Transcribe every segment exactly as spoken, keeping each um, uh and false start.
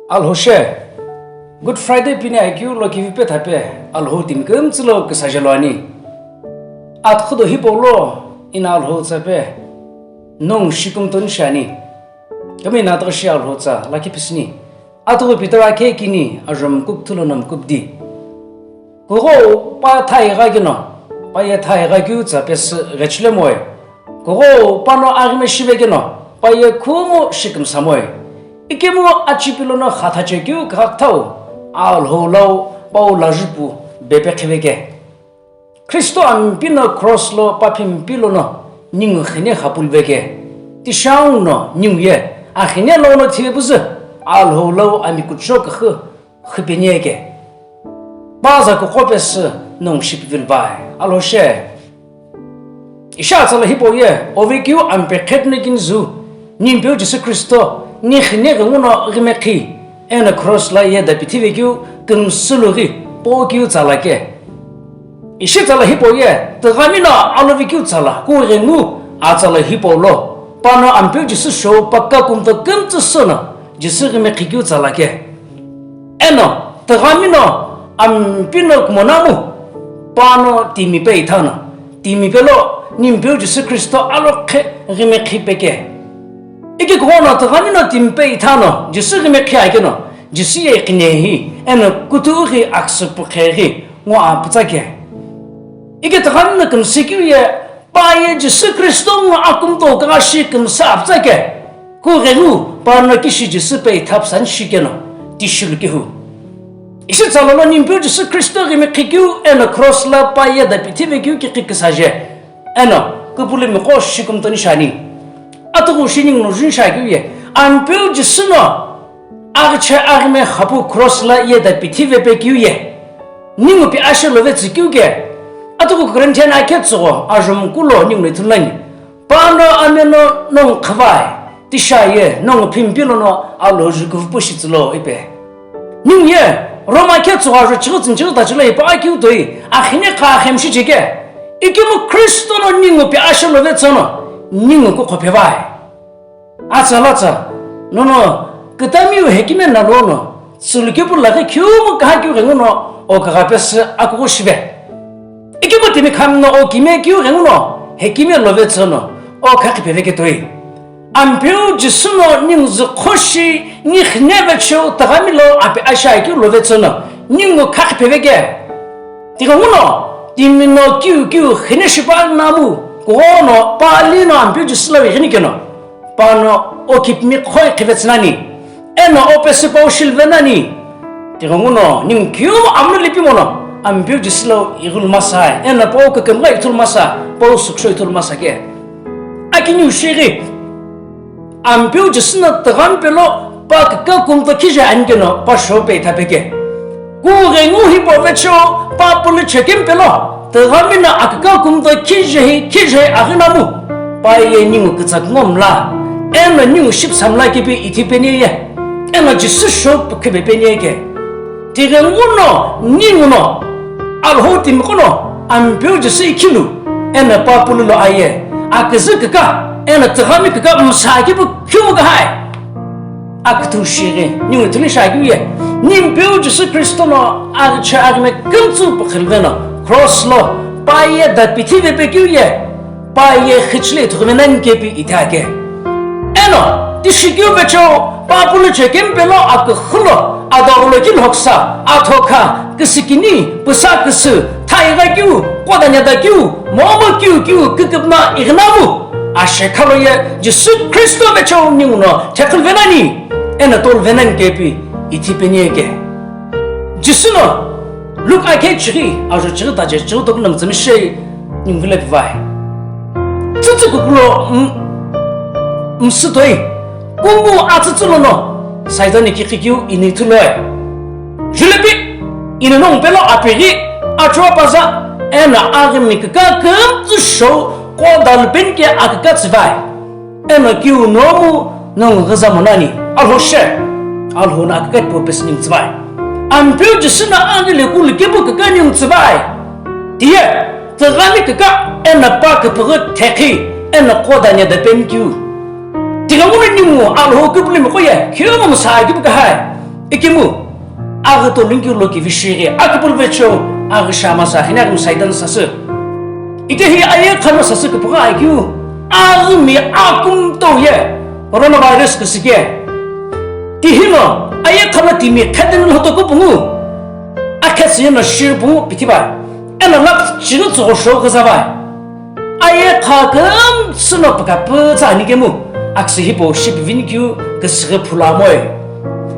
Alhou she, Good Friday pini akeu lo kivipe thape, Alhou timi kümtsü lo küsaje lo ani. Atkhudo hipau lo ina Alhou tsa pe, nongu shi kümtoni shi ani. Kami ina ataghi shi Alhou tsa lakhi phisini. Atughu Peter akhe kini, ajamkuk thulo namkuk di. Kughou pa thai gha keno, pa ye thai gha keu tsa pesü ghechile moe. Kughou pano aghime shive keno, pa ye khumu shikimsa moe. Ikemu achipi lono khathache keu kaghakuthau, Alhou lau pau lajupu bepe khive ke. Kristo ampi no cross lo paphi mpi lono ningu xine xapulve ke. Tishau no ningu ye axine lono thive püzü, Alhou lau ami kucho küxü xipenie ke. Baza kuqo pesü nongu shipivil vai, Alhou she. Isha tsala hipau ye, ovekeu ampe khetno kinzu, Nimpeu Jisü Kristo, ni xine ghenguno ghimekhi, eno cross la ye dapithive keu kümsü lughi po keu tsala ke. Ishi tsala hipau ye, tüghami no alovi keu tsala, ku ghengu a tsala hipau lo, pano Ampeu Jisü shou paka kumto kümtsü sono, Jisü ghimekhi keu tsala ke. Eno, tüghami no, ampi no kumonamu, pano timipe ithano, timipe lo, Nimpeu Jisü Kristo alokhe ghimekhi peke. Iki kumono tüghami no timipe ithano, Jisü ghimekhi akeno, Jisü ye iqinehi, eno kutu ghi aksüpukhe ghi ngo apütsa ke. Iki tüghami no kümsü keu ye, pa ye Jisü Kristo ngo akumto kagha shi kümsü apütsa ke. Ku gheghu, pano kishi Jisü pe ithapüsani shikeno, tishilu kehu. Ishi tsala lo Nimpeu Jisü Kristo ghimekhi keu, eno cross la pa ye dapithive keu kiqi küsaje. Eno, kupulu miqo shi kümtoni shi ani. Atughu shi ningu no juni shi akeu ye, Ampeu Jisü no, aghiche aghime xapu cross la ye dapithive pe keu ye. Ningu pi ashe love tsü keu ke. Atughu Corinthian akhe tsügho, ajamkuk lo ningu no ithulu nani. Pano ameno nongu khavae, tisha ye nongu phimpi lono alo jukuvu pushi tsülo ipe. Ningu ye, Roma khe tsügho ajo chighi tsünchighi tachilo ipa akeu toi, axine kha axemshi cheke. Ikemu Kristo no ningu pi ashe love tsüno, ningu kuqho phevae. Atsa latsa, nono, kütamiu hekime nalono, tsülikepu laghi khiumu kaha kiu ghenguno, o kagha pesü akughu shive. Ikemu timi khamino o kime kiu ghenguno, hekime love tsüno, o khaqhi pheve ketoi. Ampeu Jisü no ningu zü khoshi, ni khineve cheu tüghami lo api asha kiu love tsüno, ningu khaqhi pheve ke. Tighenguno, timi no kiu kiu khine shipa namu, kuono, pali no Ampeu Jisü lo ighini keno. Pano o kipimi khoi khivetsü nani, eno o pesü pau shilve nani. Tighenguno, ningu kiu amno lipimono, Ampeu Jisü lo ighulu masa, eno pau kükümgha ithulu masa, pau suksho ithulu masa ke. Akiniu shighi, Ampeu Jisü no tüghami pelo, pa küka kumto khije ani keno, pa shope itha peke. Ku ghengu hipau vecheo, pa pulu chekimi pelo, tüghami no aküka kumto khijehi, khijehi aghinamu, pa ye ningu kütsa kungomla, eno ningu shipsamla kepi ithi penie ye, eno Jisü shou pukhipe penie ke. Tighenguno, ninguno, Alhou timi kuno, Ampeu Jisü ikhilu, eno pa pulu lo aye, aküzü küka, eno tüghami küka msa kepu khiumu kahai. Aküthu shighi, ningu ithulu shi akeu ye, Nimpeu Jisü Kristo no aghiche aghime kümtsü pukhilve no, cross lo, pa ye dapithive pe keu ye, pa ye khichile ithughume nani kepi itha ke. Eno, tishi keu vecheo, pa pulu chekimi pelo aküxü lo, adaghulo ki lhoksa, athokha, küsükini, püsa küsü, thai gha keu, kodanya da keu, momu kiu kiu küküpna ighinamu, ashe khalo ye Jisü Kristo vecheo ninguno thekhulve nani, eno tolve nani kepi ithi penie ke. Jisü no, Luke akhe chighi, ajo chighi taje chighi tokuna mütsümishei, ningu vile pivai. Tsütsü kukulo, m-, msütoi, kungu atsütsü lono, Saitani kiqi kiu ini ithuloi. Julepi, ini nongu pelo apighi, achuwa paza, Eno aghimi kika kümtsü shou kodalu penike akika tsüvai. Eno kiu nomu nongu ghüza monani. Alhou she. Alhou no akika tipau pesü ningu tsüvai. Ampeu Jisü no aghili kulu kepu kika ningu tsüvai. Tiye, tüghali kika, eno pa küpüghü thekhi, eno kodanya da penikiu. Tighenguno ningu Alhou kipulumi qoye, kiu momu sa kipu kahai. Ikemu, aghi tolungkiu lo kivi shighi, akipulu vecheo, aghi shama sa, khine aghi Saitan sasü. Ite hi aye khano sasü küpügha akiu, aghimi akumtouye, coronavirus küsüke. Tihino, aye khano timi khatini lhoto kupungu. Akhetsü yeno shipungu pithiba. Eno lap chighi tsügho shou ghüzavai. Aye kha kümtsü no pükapütsü ani kemu, aküsü hipau shipivinikeu küsüghi phulu amoi.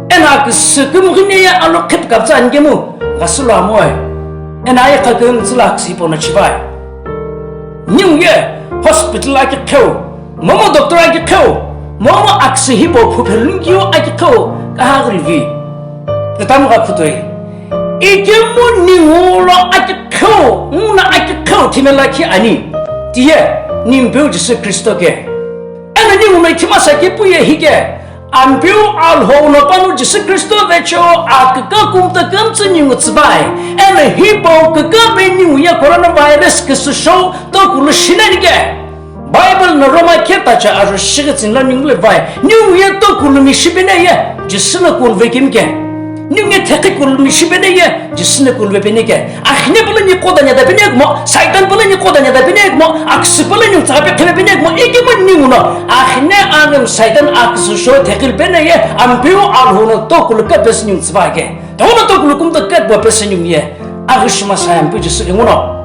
Eno aküsü kümghini ye alo khipükapütsü ani kemu, ghasülu amoi. Eno aye kha kümtsü lo aküsü hipau no chivai. Ningu ye hospital akiqheu, momu doctor akiqheu, momu aküsü hipau phuphe lungkiu akiqheu, kaha ghirivi. Kütamu gha khutoi. Ikemu ningu lo akiqheu, nguno akiqheu thime lakhi ani. Tiye, Nimpeu Jisü Kristo ke. Eno ningu no ithima sa kepu ye hike. Ampeu Alhou no panu Jisü Kristo vecheo akika kumta kümtsü ningu tsüvai. Eno hipau kika pe ningu ye coronavirus küsü shou tokulu shinani ke. Bible no Roma khetacha ajo shighi tsini lo ningu le vai, ningu ye tokulumi shipene ye, Jisü no kulve kemi ke. Ningu ye thekhi kulumi shipene ye, Jisü no kulve pene ke. Akhine pala ni kodanya da pene kemo, Saitan pala ni kodanya da pene kemo, aküsü pala ni tsagha pe khime pene kemo, ikemu ningu no, akhine aghimi Saitan aküsü shou thekhi pene ye, Ampeu Alhou no tokulu ka pesü ningu tsüva ke. Tokulu tokulu kumta ka pesü ningu ye, aghi shima sa Ampeu Jisü inguno.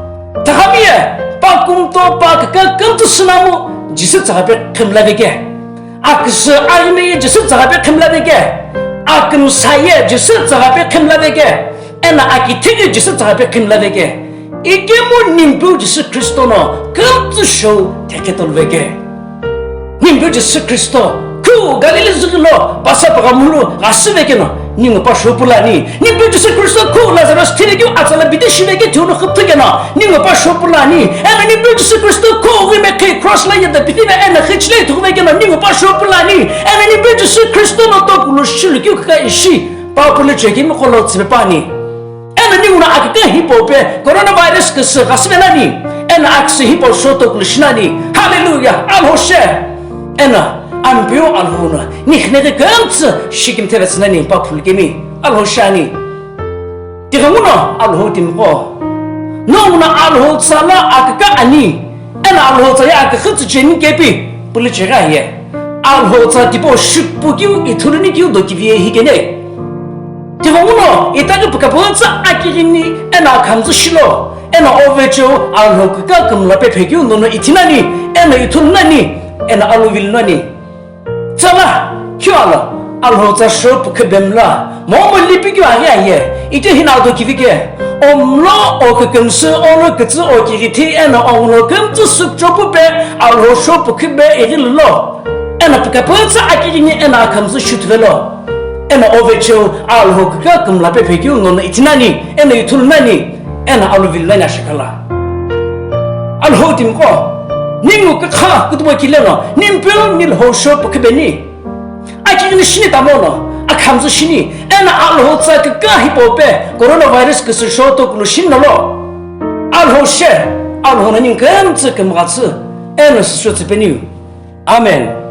Takhami ye, pa kumto pa kika kümtsü sünamu, Jisü tsagha pe khimla veke. Aküsü aghimi ye Jisü tsagha pe khimla veke. Akümsa ye Jisü tsagha pe khimla veke. Eno akithe ye Jisü tsagha pe khimla veke. Ikemu Nimpeu Jisü Kristo no kümtsü shou thekhe tolu veke. Nimpeu Jisü Kristo, khu Galili züghi lo, pasa paghamulu, ghasüve keno, ningu pa shou pulani. Nimpeu Jisü Kristo, khu Lazarus thile keu atsala bidi shive ke thiu no khüpthu keno, ningu pa shou pulani. Eno Nimpeu Jisü Kristo, khu ghi mekhe cross la yada piti ve eno khichile thuve keno, ningu pa shou pulani. Eno Nimpeu Jisü Kristo no tokulu shilu keu kha ishi, pa pulu chekimi kolo tsipepani. Eno ninguno akika hipau pe coronavirus küsü ghasüve nani, eno aküsü hipau shou tokulu shinani. Hallelujah, Alhou she. Eno Ampeu Alhou no, nikhineghi kümtsü shikimtheve tsü nani pa phulu kemi. Alhou shani. Tighenguno Alhou timiqo. Nonguno Alhou tsa lo akika ani. Eno Alhou tsa ye aküxü tsü cheni kepi, pulu cheghi aye. Alhou tsa tipau shipu keu ithulu ni keu do kivi ye hikene. Tighenguno, itaghi pükapütsü akighini, eno akhamtsü shilo, eno ovecheo, Alhou kika kümla pe phekeu nono ithi nani, eno ithulu nani, eno aluvili nani. Tsala, keu alo, Alhou tsa shou pükhibe mla, momu lipi keu aghi aye, ite hino ado kivi ke, omlo, okükümsü, olo kütsü, okighithi, eno onguno kümtsü sükchopu pe, Alhou shou pükhibe ighi lo. Eno pükapütsü akighini eno akhamtsü shutuvelo. Eno ovecheo, Alhou kika kümla pe phekeu nono ithi nani, eno ithulu nani, eno aluvili nani ashikhala. Alhou timiqo, ningu kikha kutubo kile no, Nimpeu nilhou shou pükhibeni. Akighini shini tamono, akhamtsü shini, eno Alhou tsa kika hipau pe, coronavirus küsü shou tokulu shini nolo. Alhou she, Alhou no ningu kümtsü kümghatsü, eno süsü tsüpeniu. Amen.